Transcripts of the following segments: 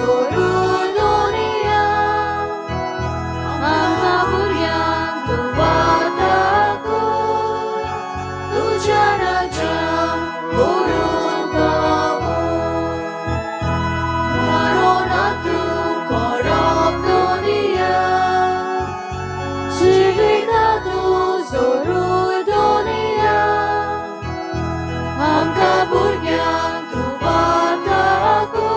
सोडून दोनिया आमकां भुरग्यांक तूं वाटा कर तुज्या राज्यान व्हरून पावूं मरोना तूं करप दोनिया जिविता तूं सोडून दोनिया आमकां भुरग्यांक तूं वाटा कर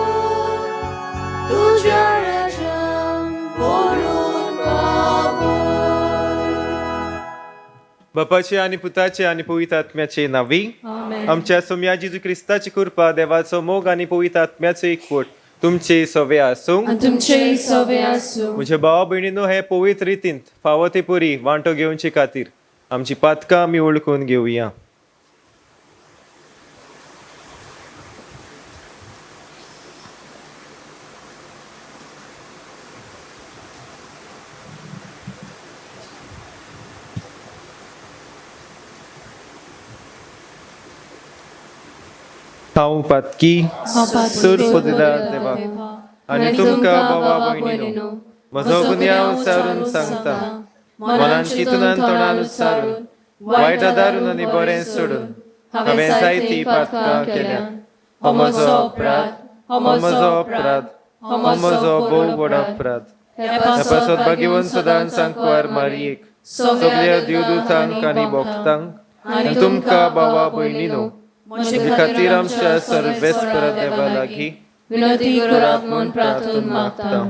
तुज्या राज्यान व्हरून पावूं. बापाचे आनी पुताचे आनी पवित्र आत्म्याचे नांवी. आमेन. आमच्या सोम्या जेजू क्रिस्ताची कृपा, देवाचो मोग आनी पवित्र आत्म्याचो एकवट तुमचे सवे आसूं. आनी तुमचेय सवे आसूं. म्हज्या भावा भयणीनो, हे पवित्र रितींत फावो ते पुरी वांटो घेवचे खातीर आमची पातकां आमी वळखून घेवया. हांव पातकी सूर पददा देवा आनी तुमकां भावा भयणीनो म्हजो गुन्यांव उच्चारून सांगता. मनान चिंतून, तोंडान उच्चारून, वायट आदारून आनी बरें सोडून हांवें जायतीं पातकां केल्या. हो म्हजो अपराध, हो म्हजो अपराध, हो म्हजो भोव व्हड अपराध. ह्या पासत भाग्यवंत सदांच सांकवार मारयेक, सगल्या देवदूतांक आनी भक्तांक आनी तुमकां भावा भयणीनो म्हजे खातीर आमच्या सर्वेस्परा देवा लागीं विनंती करात म्हूण प्रार्थून मागता.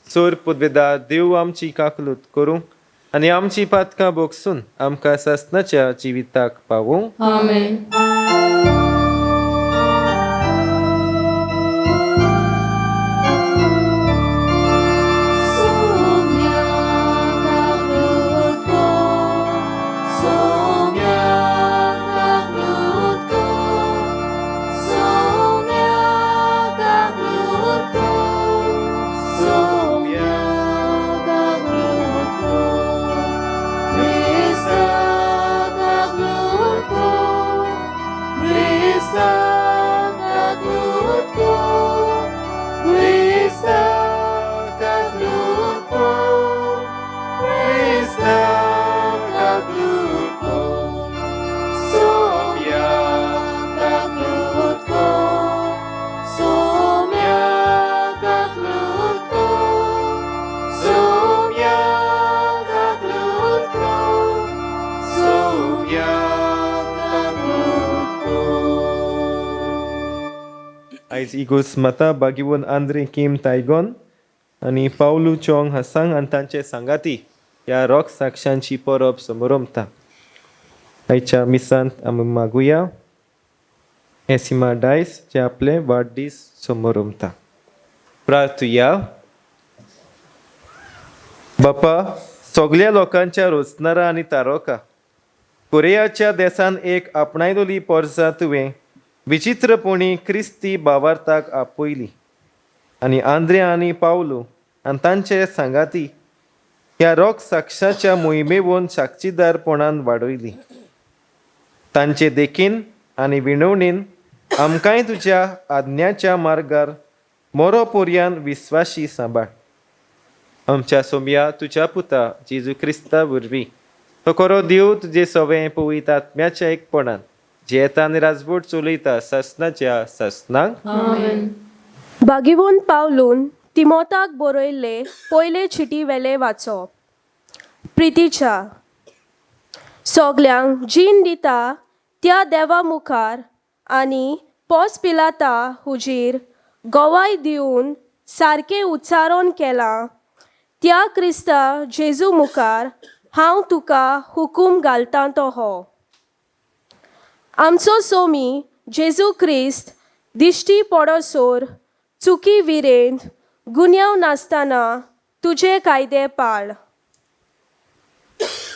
सोर पुदवेदा देव आमची काकलूत करूं आनी आमची पातकां भोगसून आमकां सासणाच्या जिविताक पावूं. आमेन. सोम्या काकलूत कर, सोम्या काकलूत कर, सोम्या काकलूत कर, सोम्या काकलूत कर, क्रिस्ता काकलूत कर, क्रिस्ता काकलूत कर, क्रिस्ता काकलूत कर, क्रिस्ता काकलूत कर, सोम्या काकलूत कर, सोम्या काकलूत कर, सोम्या काकलूत कर, सोम्या काकलूत कर. आयज इगोस माता बागिवन आंद्रे किम तायगोन आनी पावलू चोंग हसांग आनी तांचे सांगाती ह्या रोक साक्षांची परब समरमता. आयच्या मिसांत आमी मागुया एसिमा डायस जे आपले वाडदीस समरमता. प्रार्थुया. बापा, सगल्या लोकांच्या रोचनारा आनी तारोका, कोरियाच्या देसान एक आपणायलोली पोरसा तुवें विचित्रपणी क्रिस्ती बावार्थाक आपयली आनी आंद्रे आनी पावलू आनी तांचे सांगाती ह्या रोग साक्षाच्या मोहिमेवन साक्षीदारपणान वाडयली. तांचे देखीन आनी विणवणीन आमकांय तुज्या आज्ञाच्या मार्गार मोरो पोरयान विस्वाशी सांबाळ. आमच्या सोमया तुज्या पुता जेजू क्रिस्ता वरवीं, तो खरो देव, तुजे सवें पवित्र आत्म्याच्या एकपणान जेता आनी राजवट चलयता सासणाच्या सासणाक. आमेन. बागिवून पावलून तिमोताक बरयल्ले पयले चिटी वेले वाचप. प्रितीच्या सगल्यांक जीण दिता त्या देवा मुखार आनी पोस पिलाता हुजीर गवाय दिवन सारकें उच्चारून केलां त्या क्रिस्ता जेजू मुखार हांव तुका हुकूम घालतां तो हो. आमचो सोमी जेजू क्रिस्त दिश्टी पडोसोर चुकी विरेंत गुन्यांव नासतना तुजे कायदे पाळ.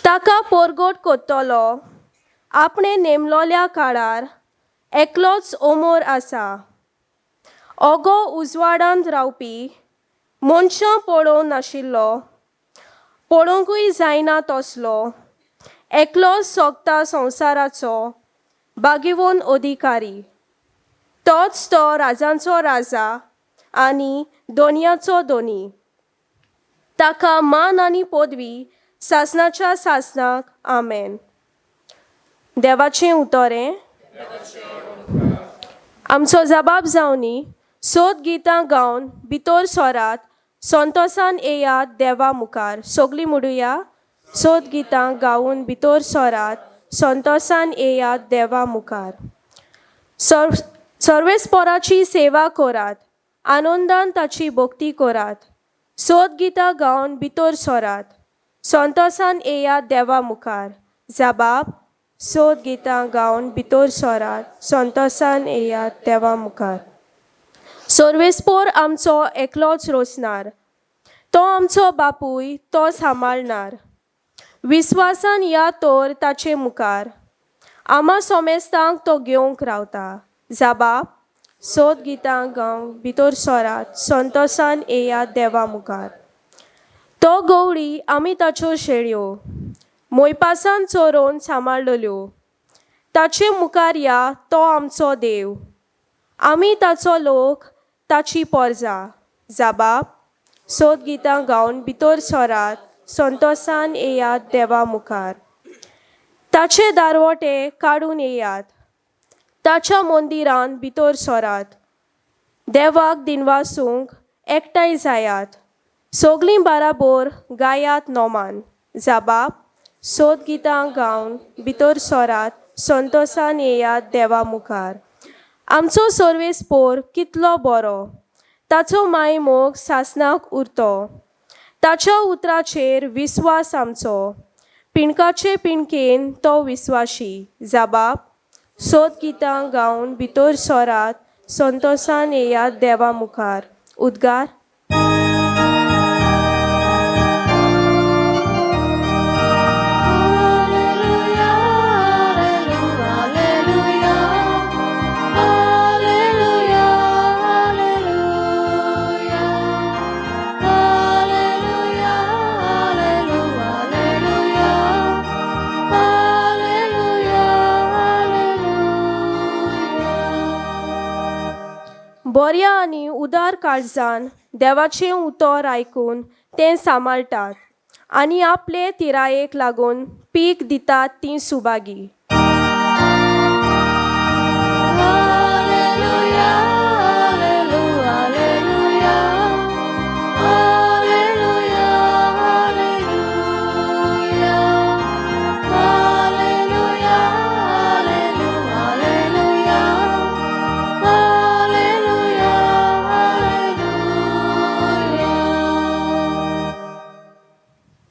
ताका पोरगोट कोत्तलो आपणे नेमलोल्या काळार एकलोच ओमोर आसा. ओगो उजवाडांत रावपी, मनशां पळोवंक नाशिल्लो, पळोवंकूय जायना तसलो एकलोच सोगता संवसाराचो बागिवोन अधिकारी, तोच तो राजांचो राजा आनी दोनयाचो दोनी. ताका मान आनी पदवी सासनाच्या सासनाक. आमेन. देवाचें उतोरें आमचो जबाब जावनी. सोद गितां गावन भितर सोरात, संतोसान येयात देवा मुखार. सगलीं म्हणुया, सोद गितां गावन भितर सोरात, संतोसान येयात देवा मुखार. सर्वेस्पोराची सेवा करात, आनंदान ताची भक्ती करात. सोद गितां गावन भितर सोरात, संतोसान येयात देवा मुखार. जबाब सोद गितां गावन भितर सोरात, संतोसान येयात देवा मुखार. सर्वेस्पोर आमचो एकलोच रोसणार, तो आमचो बापूय, तो सांबाळणार. विस्वासान या तर ताचे मुखार, आमा सोमेस्तांक तो घेवंक रावता. जबाब सोद गितां गावंक भितर सोरात, संतोसान येयात देवा मुखार. तो गवळी, आमी ताच्यो शेळयो, मोयपासान चोरोवन सांबाळ्ळल्यो. ताचे मुखार या, तो आमचो देव, आमी ताचो लोक, ताची पोरजा. जबाब सोद गितां गावन भितर सोरात, संतोसान येयात देवा मुखार. ताचे दारवटे काडून येयात, ताच्या मंदिरान भितर सोरात. देवाक दिनवासूंक एकठांय जायात, सगलीं बाराबोर गायात नोमान. जबाब सोद गितां गावन भितर सोरात, संतोसान येयात देवा मुखार. आमचो सर्वेस्पोर कितलो बरो, ताचो मायमोग सासनाक उरतो. ताच्या उतराचेर विस्वास आमचो, पिणकाचे पिणकेन तो विस्वाशी. जबाब सोद गितां गावन भितर सोरात, संतोसान येयात देवा मुखार. उद्गार. Alleluia, alleluia, alleluia, alleluia, alleluia, alleluia, alleluia, alleluia. बऱ्या आनी उदार काळजान देवाचें उतर आयकून तें सांबाळटात आनी आपले तिरायेक लागून पीक दितात तीं Subhagi. Alleluia, alleluia, alleluia, alleluia, alleluia, alleluia, alleluia, alleluia.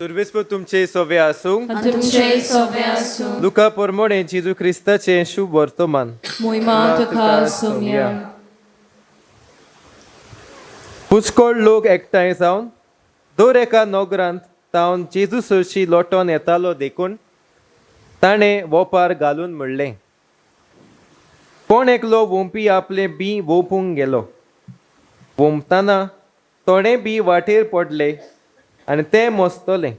सुर्वेस्पोर तुमचे सोवे आसूं. आनी तुमचेय सोबे आसूं. लुका पोरमोणे जेजू क्रिस्ताचें शुभ वर्तमान. मोहिमा तुका सोम्या. पुष्कळ लोक एकठांय जावन दर एका नगरांत तावन जेजू सरशी लोटोन येतालो, देखून ताणें वोपार घालून म्हणलें, कोण एकलो वोंपी आपलें बी वोंपूंक गेलो. वोंपतना थोडें बी वाटेर पडलें आनी तें मसतलें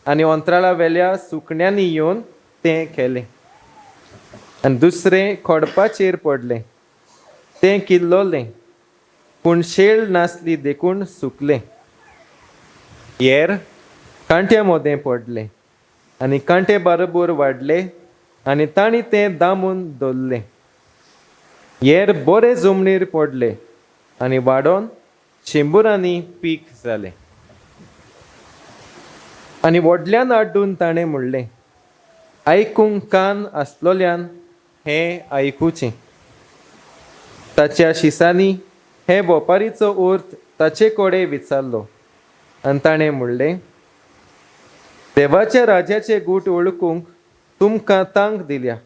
आनी अंत्राळा वेल्या सुकण्यांनी येवन तें खेलें. आनी दुसरें खोडपाचेर पडलें, तें किल्लोलें, पूण शेळ नासली देखून सुकलें. येर कांट्या मदें पडलें आनी कांटे बारोबर वाडले आनी तांणी तें दामून दवरलें. येर बरे जमनीर पडले आनी वाडोन शेंबुरांनी पीक जालें. आनी व्हडल्यान आड्डून ताणें म्हणलें, आयकूंक कान आसलोल्यान हें आयकुचें. ताच्या शिसांनी हे वपारीचो अर्थ ताचे कडेन विचारलो आनी ताणें म्हणलें, देवाच्या राज्याचे गूट वळखूंक तुमकां तांक दिल्या,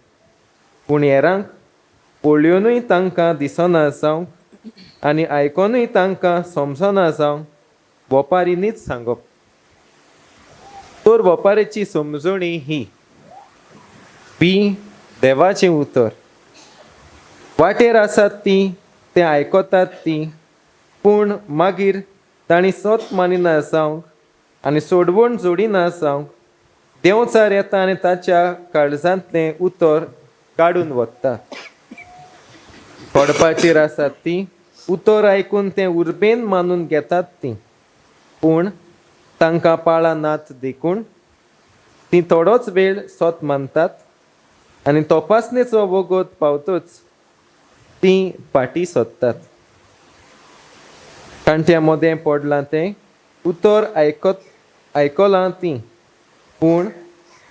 पूण हेरांक पळयोनूय तांकां दिसना जावंक आनी आयकोनूय तांकां समजना जावंक वपारीनीच सांगप. तर वपारेची समजणी ही, बी देवाचें उतर. वाटेर आसात तीं तें आयकतात तीं, पूण मागीर तांणी सत मानिना जावंक आनी सोडवण जोडिना जावंक देंवचार येता आनी ताच्या काळजांतलें उतर काडून वता. पडपाचेर आसात तीं उतर आयकून तें उर्बेन मानून घेतात तीं, पूण तांकां पाळां नात देखून तीं थोडोच वेळ सोत मानतात आनी तपासणेचो वगत पावतच तीं फाटीं सोदतात. कांट्या मदें पडलां तें उतर आयकलां तीं, पूण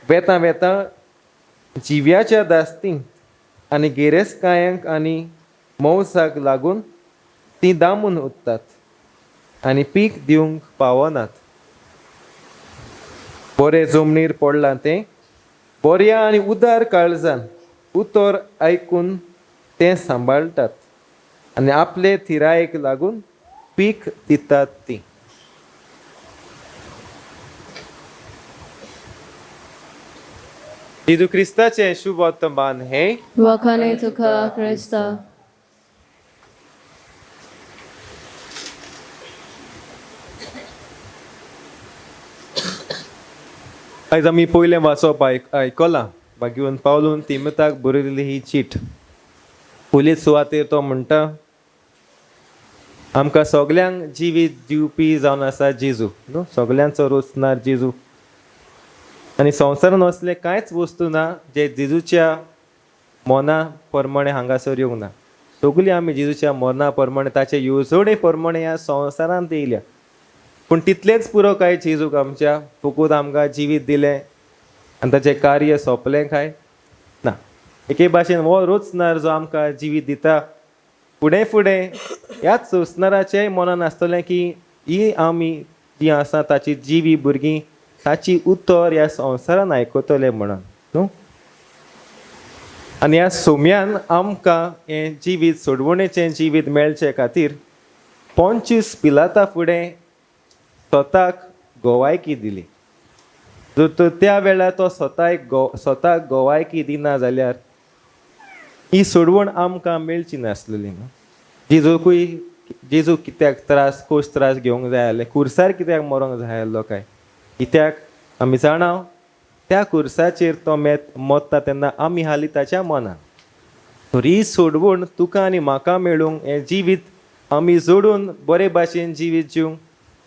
वेता वेता जिव्याच्या दास्तींक आनी गिरेस्तकायांक आनी मौसाक लागून तीं दामून उरतात आनी पीक दिवंक पावनात. बरें जमनीर पडलां तें बऱ्या आनी उदार काळजान उतर आयकून तें सांबाळटात आनी आपले थिरायेक लागून पीक दितात तीं. जेजू क्रिस्ताचें शुभ वर्तमान हें. वखाने तुका क्रिस्ता. आयज आमी पयलें वाचप आयकलां भाग्यवंत पावलून तिमताक बरयल्ली ही चीट. पयले सुवातेर तो म्हणटा, आमकां सगल्यांक जिवीत दिवपी जावन आसा जेजू, न्हू, सगल्यांचो रोचणार जेजू. आनी संवसारान असलें कांयच वस्तू ना जे जेजूच्या मना प्रमाणे हांगासर येवंक ना. सगळीं आमी जेजूच्या मना प्रमाणे, ताचे येवजणे प्रमाणे ह्या संवसारांत येयल्या. पूण तितलेंच पुरो काय जेजूक आमच्या फकत आमकां जिवीत दिलें आनी ताचें कार्य सोंपलें काय ना. एके भाशेन हो रोचणार जो आमकां जिवीत दिता, फुडें फुडें ह्याच रोचणाराचेंय मनान आसतलें की ही आमी जी आसा ताची जिवी भुरगीं ताची उतर ह्या संवसारान आयकतले म्हणून, न्हू. आनी ह्या सोम्यान आमकां हें जिवीत, सोडवणेचें जिवीत मेळचे खातीर 25 पिलाता फुडें स्वताक गोवायकी दिली. जर तर त्या वेळार तो स्वताक गोवायकी दिना जाल्यार ही सोडवण आमकां मेळची नासलेली, न्हू. जेजूकूय जेजू कित्याक त्रास, खोस त्रास घेवंक जाय आसले, खुर्सार कित्याक मरोंक जाय आसलो काय? कित्याक आमी जाणा त्या खुर्साचेर तो मरता तेन्ना आमी हाली ताच्या मनान. तर ही सोडवण तुका आनी म्हाका मेळूंक, हें जिवीत आमी जोडून बरे भाशेन जिवीत जिवंक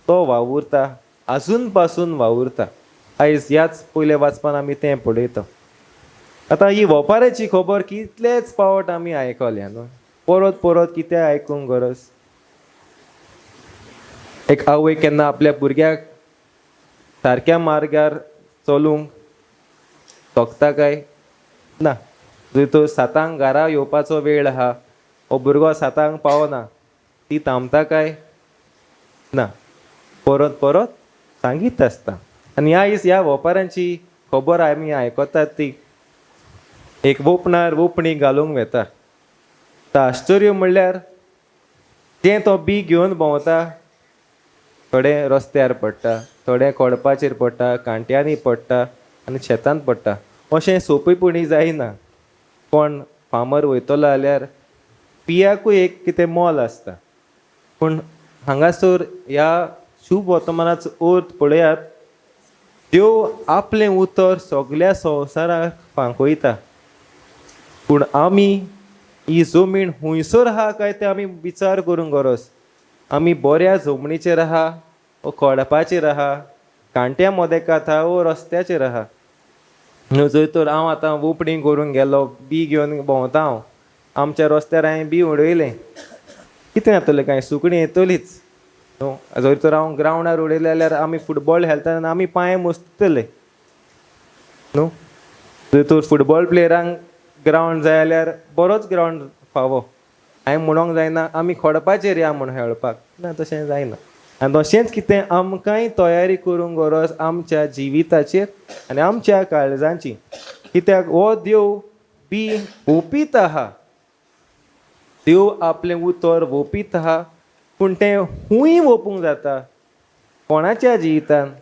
तो वावुरता, आजून पासून वावुरता. आयज ह्याच पयल्या वाचपान आमी तें पळयता. आतां ही वपाराची खबर कितलेच पावट आमी आयकल्या, न्हू, परत परत कित्याक आयकूंक गरज? एक आवय केन्ना आपल्या भुरग्याक सारक्या मार्गार चलूंक सोदता काय ना? जर तो 7 घरा येवपाचो वेळ आहा, हो भुरगो 7 पावना, ती थांबता काय ना? परत परत सांगीत आसता. आनी आयज ह्या वपारांची खबर आमी आयकतात ती एक वोपणार वोपणी घालूंक वेता. आश्चर्य म्हणल्यार जें तो बी घेवन भोंवता, थोडें रस्त्यार पडटा, थोडें कोडपाचेर पडटा, कांट्यांनी पडटा आनी शेतांत पडटा. अशें सोंपेपणी जायना. कोण फार्मर वयतलो जाल्यार बियाकूय एक कितें मोल आसता. पूण हांगासर ह्या शुभ वर्तमानाचो अर्थ पळयात, देव आपलें उतर सगल्या संवसाराक फांकयता, पूण आमी ही जमीन हुंयसर आहा काय तें आमी विचार करूंक गरज. आमी बऱ्या जमनीचेर आहा वो कोडपाचेर आहा, कांट्या मदेकात आहा वो रस्त्याचेर आहा. न्हू, जंय तर हांव आतां वोपणी करूंक गेलो, बी घेवन भोंवता हांव, आमच्या रस्त्यार हांवें बी उडयलें, कितें जातलें कांय सुकणीं येतलीच, न्हू. जर तर हांव ग्रावंडार उडयलें जाल्यार आमी फुटबॉल खेळटा तेन्ना आमी पांय मस्तले, न्हू. जर तर फुटबॉल प्लेयरांक ग्रावंड जाय जाल्यार बरोच ग्रावंड फावो. हांवें म्हणोंक जायना आमी खोडपाचेर या म्हूण खेळपाक ना, तशें जायना. आनी तशेंच कितें आमकांय तयारी करूंक गरज आमच्या जिविताचेर आनी आमच्या काळजांची. कित्याक हो देव बी ओपीत आहा, देव आपलें उतर ओपीत आहा, पूण तें खूंय ओपूंक जाता, कोणाच्या जिवितान,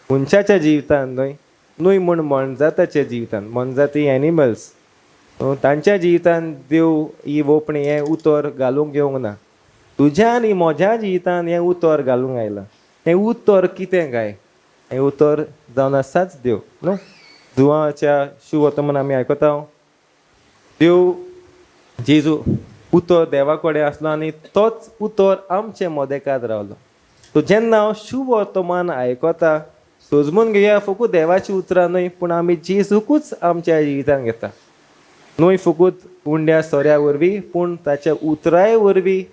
मनशाच्या जिवितान न्हय, न्हय म्हूण मोनजाताच्या जिवितान, मोनजाती एनिमल्स तांच्या जिवितान देव ही वोपणी हें उतर घालूंक येवंक ना. तुज्या आनी म्हज्या जिवितान हें उतर घालूंक आयलां. हें उतर कितें काय? हें उतर जावन आसाच देव, न्हू. जुवाच्या शुभ वर्तमान आमी आयकता, देव जेजू उतर देवा कडेन आसलो आनी तोच उतर आमचे मदेकात रावलो. सो जेन्ना हांव शुभ वर्तमान आयकता सोजमून घेया फकत देवाची उतरां न्हय पूण आमी जेजूकूच आमच्या जिवितान घेता. न्हय फकत उंड्या सोऱ्या वरवीं पूण ताच्या उतराय वरवीं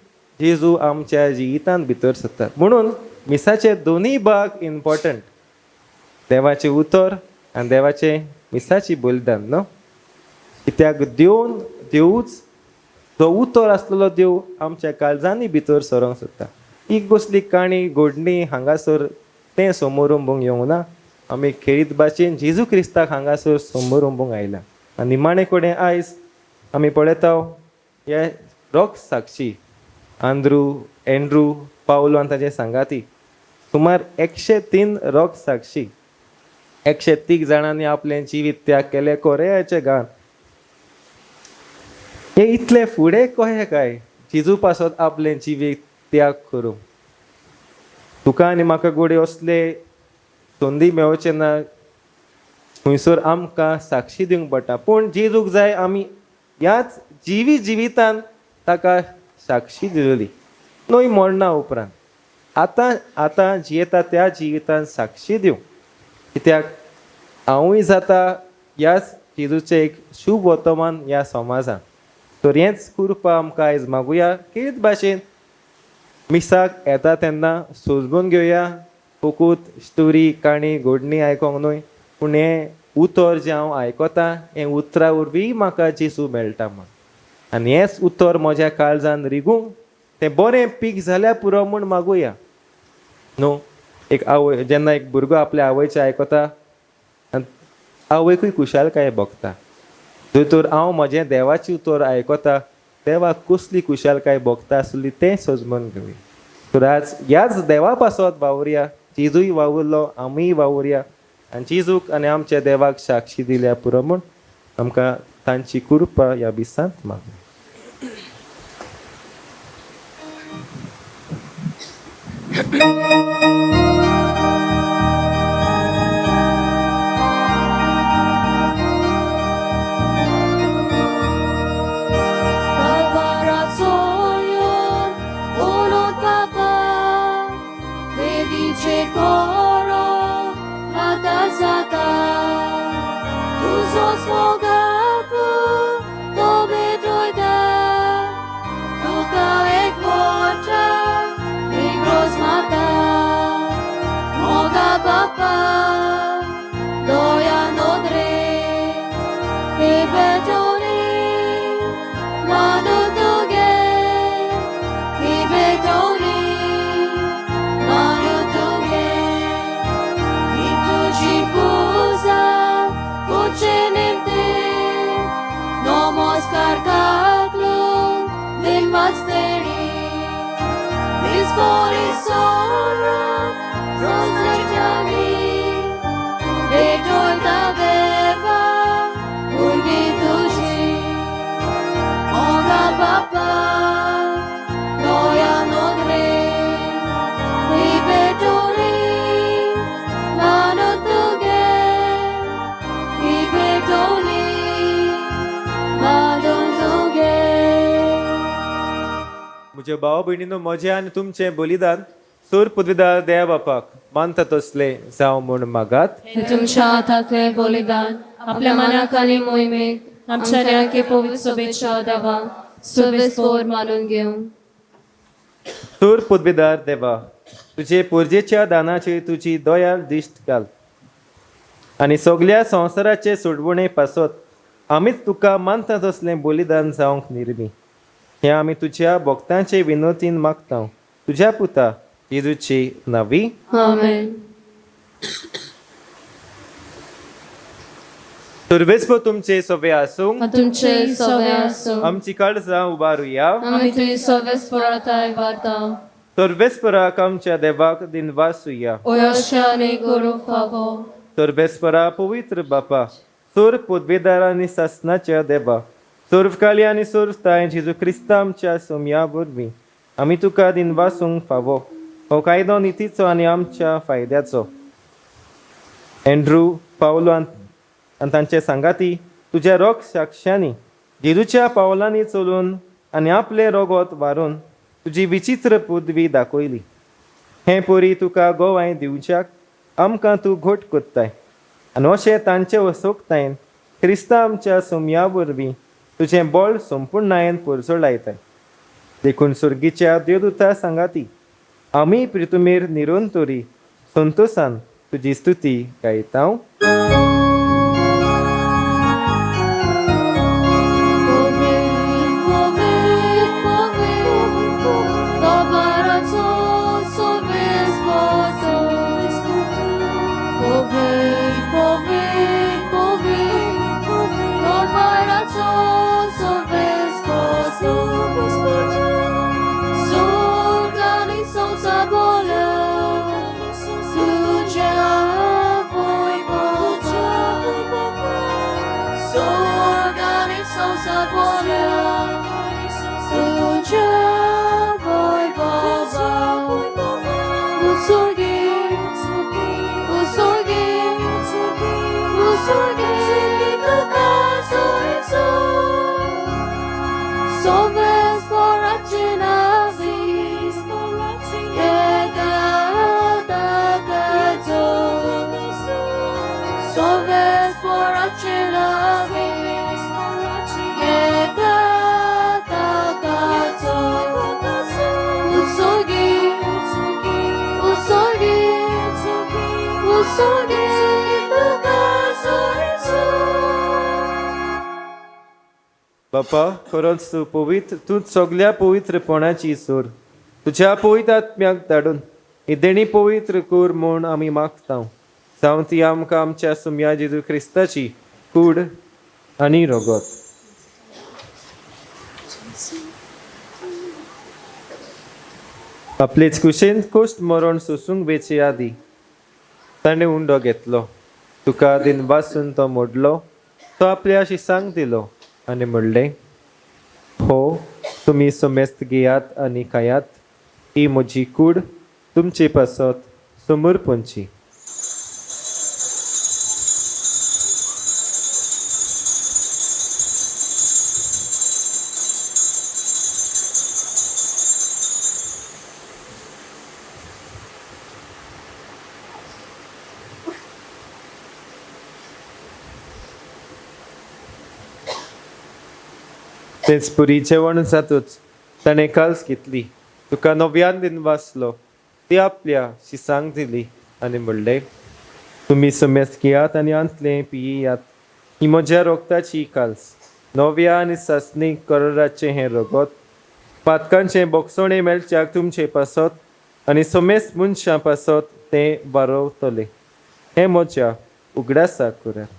जेजू आमच्या जिवितांत भितर सरता. म्हणून मिसाचे दोनूय भाग इम्पॉर्टंट, देवाचें उतर आनी देवाचें मिसाची बलिदान न्हू. कित्याक देवन देवूच जो उतर आसलेलो देव आमच्या काळजांनी भितर सरोंक सोदता. ही कसली काणी घडणी हांगासर तें समोर उंबूंक येवंक ना. आमी खेरीत भाशेन जेजू क्रिस्ताक हांगासर समोर उंबूंक आयला. आनी निमाणे कडेन आयज आमी पळयता हे रोख साक्षी आंद्रू एंड्रू पावलो आनी ताचे सांगाती सुमार 103 रोख साक्षी 103 जाणांनी आपलें जिवीत त्याग केलें कोरेयाच्या गांवांत. हे इतले फुडें कशें काय जेजू पासत आपलें जिवीत त्याग करूं? तुका आनी म्हाका घडये असले संदी मेळचे ना खंयसर आमकां साक्षी दिवंक पडटा, पूण जेजूक जाय आमी ह्याच जिवी जिवितान ताका साक्षी दिलेली न्हय मरणा उपरांत. आतां आतां जियेता त्या जिवितान साक्षी दिवं, कित्याक हांवूय जाता ह्याच जेजूचें एक शुभ वर्तमान ह्या समाजान. तर हेंच कृपा आमकां आयज मागुया. खेरीत भाशेन मिसाक येता तेन्ना सोजमून घेवया, फकत स्टोरी काणी घडणी आयकोंक न्हय पूण हें उतर जें हांव आयकता हें उतरा वरवीं म्हाका जेजू मेळटा म्हण, आनी हेंच उतर म्हज्या काळजान रिगूंक तें बरें पीक जाल्यार पुरो म्हूण मागुया न्हू. एक आवय जेन्ना एक भुरगो आपल्या आवयचें आयकता आनी आवयकूय खुशालकाय भोगता, दोतोर हांव म्हजें देवाचें उतर आयकता देवाक कसली खुशालकाय भोगता आसली तें सोजमून घेवया. तर आज ह्याच देवा पासत वावुरया, जेजूय वावुरलो आमीय वावुरया आनी जेजूक आनी आमच्या देवाक साक्षी दिल्या पुरो म्हूण आमकां तांची कृपा ह्या दिसांत मागया. म्हज्या भाव भयणीनो म्हजें आनी तुमचें बलिदान सूर पदवीदार देवा बापाक मानता तसलें जावं म्हूण मागात. तुमच्या हातांतलें बलिदान आपल्या मनाक आनी मोहिमेक आमच्या न्याके पवित्र सभेच्या देवा सुवेस्पोर मानून घेवं. सूर पदवीदार देवा तुजे पुरजेच्या दानाचेर तुजी दयाल दिश्ट घाल आनी सगल्या संवसाराचे सोडवणे पासत आमीच तुका मानता तसलें बलिदान जावंक निर्मी. हें आमी तुज्या भक्तांचे विनोतीन मागता तुज्या पुता जेजूची नावी. आमेन. सुर्वेस्पो तुमचे सवे आसूं, तुमचे सवे आसूं. आमची काळजां उबारुया. आमी तुजी सवेस्पोराताय वाता. सर्वेस्पराक आमच्या देवाक दिनवासुया. ओयोशाने करूं फावो. सर्वेस्परा पवित्र बापा सूर पदवेदार आनी सासनाच्या देवा सर्वकाली आनी सर्वताय जेजू क्रिस्ता आमच्या सोमया वरवीं आमी तुका दिनवासूंक फावो. हो कायदो नितीचो आनी आमच्या फायद्याचो. एंड्रू पावलो आनी तांचे सांगाती तुज्या रोख साक्षांनी जेजूच्या पावलांनी चलून आनी आपलें रोगोत वारून तुजी विचित्र पदवी दाखयली. हें परी तुका गोवाय दिवच्याक आमकां तूं घट कोत्ताय आनी अशें तांचे वसोकतायेन क्रिस्ता आमच्या सोमया वरवीं तुजें बळ संपुर्णायेन पोरजोळायताय. देखून सुर्गीच्या देवदूता सांगाती आमी प्रितुमेर निरंतरी संतोसान तुजी स्तुती गायता. बापा, खरोच तूं पवित्र, तूं सगल्या पवित्रपणाची सोर. तुज्या पवित्र आत्म्याक धाडून ही देणी पवित्र कर म्हूण आमी मागता. जावं ती आमकां आमच्या सुम्या जेजू क्रिस्ताची कूड आनी रगत. आपलेच कुशेन कोश्ट मरण सोसूंक वेचे आदी ताणें उंडो घेतलो, तुका दिनवासून तो मोडलो, तो आपल्या शिसांक दिलो आनी म्हणलें, हो तुमी समेस्त घेयात आनी खायात, ही म्हजी कूड तुमचे पासत समर्पणची. तेच पुरी जेवण जातूच ताणें काल्स घेतली, तुका नव्यान दिनवासलो, ती आपल्या शिसांक दिली आनी म्हणलें, तुमी समेस्त घेयात आनी अंतलें पियेयात, ही म्हज्या रोगताची काल्स, नव्या आनी सासणी कराराचें हें रगत, पातकांचें बोगसणें मेळच्याक तुमचे पासत आनी समेस्त मनशां पासत तें वारवतलें. हें म्हज्या उगडासाक करात.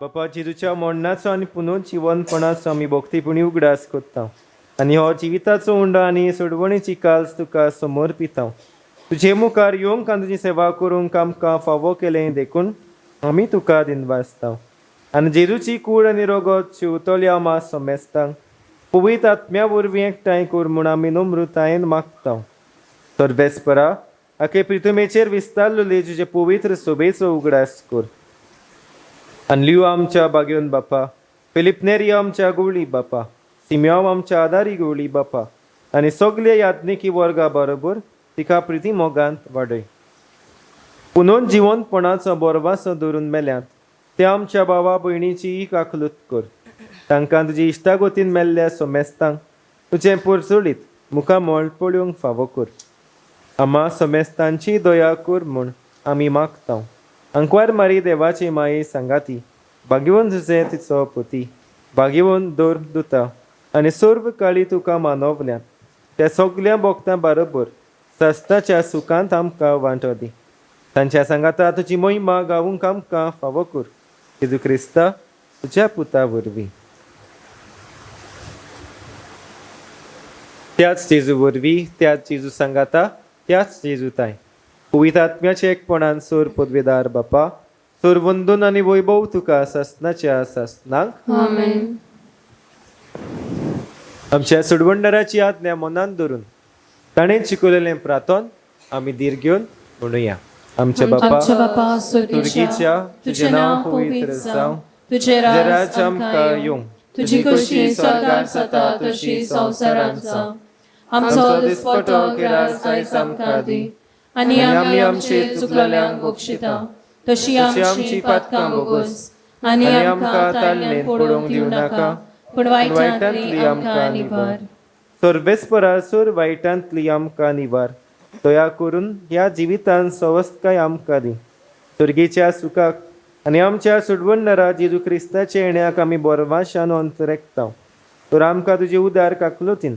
बापा, जेजूच्या मरणाचो आनी पुनर्जिवनपणाचो आमी भक्तीपुणी उगडास करता आनी हो जिविताचो उंडो आनी सोडवणीची काल्स तुका समर्पिता. तुजे मुखार येवंक आनी तुजी सेवा करूंक आमकां फावो केलें देखून आमी तुका दिनवासता. आनी जेजूची कूड आनी रगत शिंवतल्या आमा समेस्तांक पवित्र आत्म्या वरवीं एकठांय कर म्हूण आमी नम्रतायेन मागता. सर्वेस्परा, आखे प्रितुमेचेर विस्तारलेले तुजे पवित्र सोबेचो उगडास कर. आनी लियो आमच्या बागेवन बापा, फिलीप नेरी आमच्या गुवळी बापा, सिम्याव आमच्या आदारी गुवळी बापा आनी सगळे याज्ञिकी वर्गा बरोबर तिका प्रिती मोगांत वाडय. पुनोन जिवनपणाचो बोरवासो धरून मेल्यात ते आमच्या भावा भयणीची काकलूत कर. तांकां तुजी इश्टागोतीन मेल्ल्या सोमेस्तांक तुजें पोरचोळीत मुखामळ पळोवंक फावो कर. आमा सोमेस्तांची दया कर म्हूण आमी मागता. अंकवार मारी देवाची माये सांगाती भाग्यवंत तुजें तिचो पती भागेवन दवर दुता आनी सर्व काळी तुका मानवल्यात त्या सगल्या भोक्तां बरोबर सस्ताच्या सुखांत आमकां वांटो दी. तांच्या सांगाता तुजी मोहिमा गावूंक आमकां फावो कर, जेजू क्रिस्ता तुज्या पुता वरवीं. त्याच जेजू वरवीं, त्याच जेजू सांगाता, त्याच जेजू ताय पवित्र आत्म्याच्या एकपणान सोर पदवेदार बापा, सोर वंदून आनी वैभव तुका सासनाच्या सासनाक. आमेन. आमच्या सुडवंडराची आज्ञा मनान धरून ताणें शिकवलेलें प्रातोन आमी धीर घेवन म्हणुया. आमच्या बापा आमच्या बापा स्वर्गीच्या, तुजें नांव पवित्र जावं, तुजें राज आमकां येवं, तुजी खोशी स्वर्गार जाता तशी संवसारांत जावं. आमचो दिसपटो ग्रास आयज आमकां दी आनी आमी आमचे चुकलेल्यांक बक्षिता तशी आमची पातकां भोगोस आनी आमकां ताळणेंत पडोवंक दिवं नाका, पूण वायटांतली आमकां निवार. सर्वेस्परा सोर वायटांतली आमकां निवार. दया करून ह्या जिवितान सवस्तकाय आमकां दी. स्वर्गीच्या सुखाक आनी आमच्या सुडवणरा जेजू क्रिस्ताच्या येण्याक आमी बोरवाशान अंतरेकता. तर आमकां तुजे उदार काकलोतीन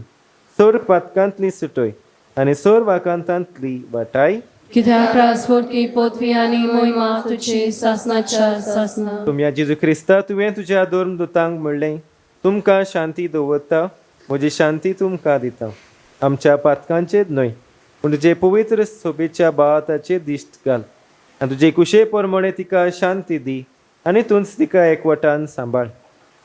सोर पातकांतली सुटय आनी सोर वाकांतांतली वाटाय. कित्याक राजवटकी पदवी आनी मोहिमा तुजी सासनाच्या सासना. तुमया जेजू क्रिस्ता, तुवें तुज्या धर्मदुतांक म्हणलें, तुमकां शांती दवरता, म्हजी शांती तुमकां दिता. आमच्या पातकांचेर न्हय पूण तुजे पवित्र सोबेच्या बाळाताचेर दिश्ट घाल आनी तुजे कुशे प्रमाणे तिका शांती दी आनी तूंच तिका एकवटान सांबाळ,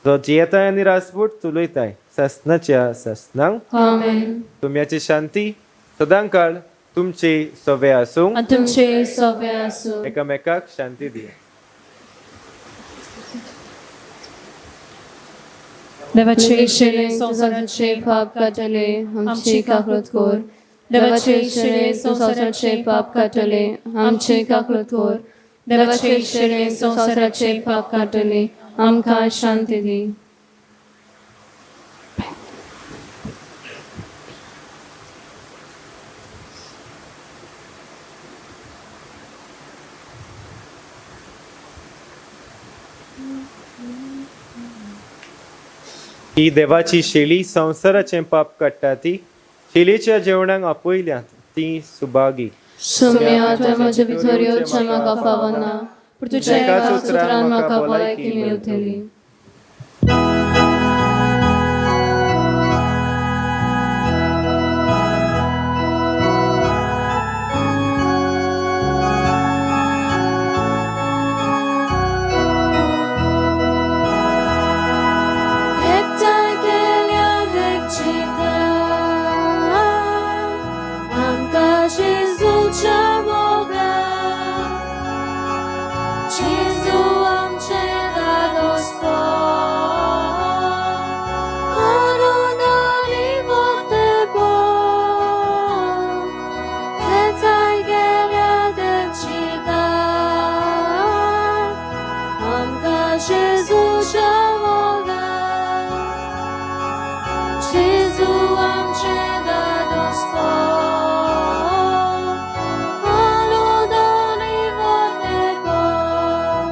जो जियेताय आनी राजवट चलयताय सासनाच्या सासनांक. आमेन. तुमयाची शांती सदांकाळ तुमचे सवे आसूं आनी तुमचे सवे आसूं. एकामेकाक शांती दिया. देवाचे शिळे संवसाराचे पाप काडटले, आमची काकूट कर. देवाचे शिळे संवसाराचे पाप काडटले, आमची काकूट कर. देवाचे शिळे संवसाराचे पाप काडटले, आमकां शांती दी. ही देवाची शेली संवसाराचें पाप काडटा ती शेलीच्या जेवणाक आपयल्यात ती सुभागी. सुम्या तुवें म्हजे भितर येवचें म्हाका फावना, पूण तुज्या एकाच उतरान म्हाका भलायकी मेळटली. एकठांय केल्या देखचिता आमकां जेजूच्या मोगान, जेजू आमचें दादोसपण करून आनी मोटेपण. एकठांय केल्या देखचिता आमकां जेजूच्या मोगान, जेजू आमचें दादोसपण करून आनी मोटेपण.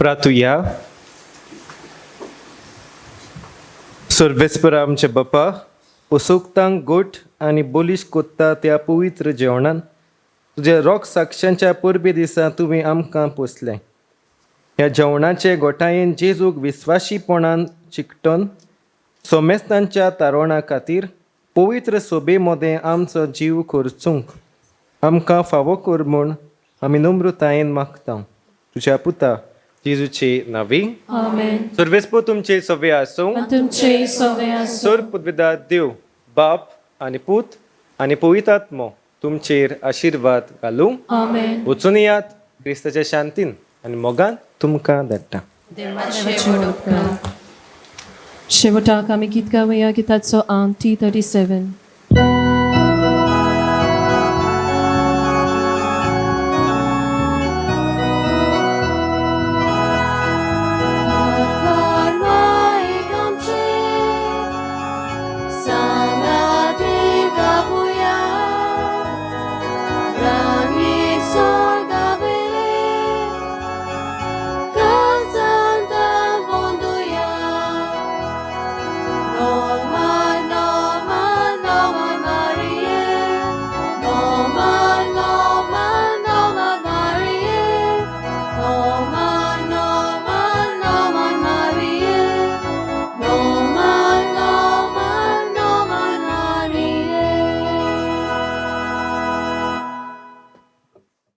प्रातुया. सर्वेस्परा आमचे बापा, उसुकतांक गोट आनी बोलीश कोत्ता त्या पवित्र जेवणान तुज्या रोग साक्षांच्या परबे दिसा तुवें आमकां पोसलें. ह्या जेवणाचे गोठायेन जेजूक विस्वाशीपणान चिकटोन सोमेस्तांच्या तारोणा खातीर पवित्र सोबे मदें आमचो जीव खर्चूंक आमकां फावो कर म्हूण आमी नम्रतायेन मागता, तुज्या पुता जेजूचे नांवी. आमेन. सर्वेस्पो तुमचे सवे आसूं. आनी तुमचेय सवे आसूं. सर पुदविदा देव बाप आनी पूत आनी पवित्र आत्मो तुमचेर आशिर्वाद घालूं. आमेन. वचून येयात क्रिस्ताच्या शांतीन आनी मोगान तुमकां धाडटा. शेवटाक आमी गीत गावया. गिताचो आंक 237.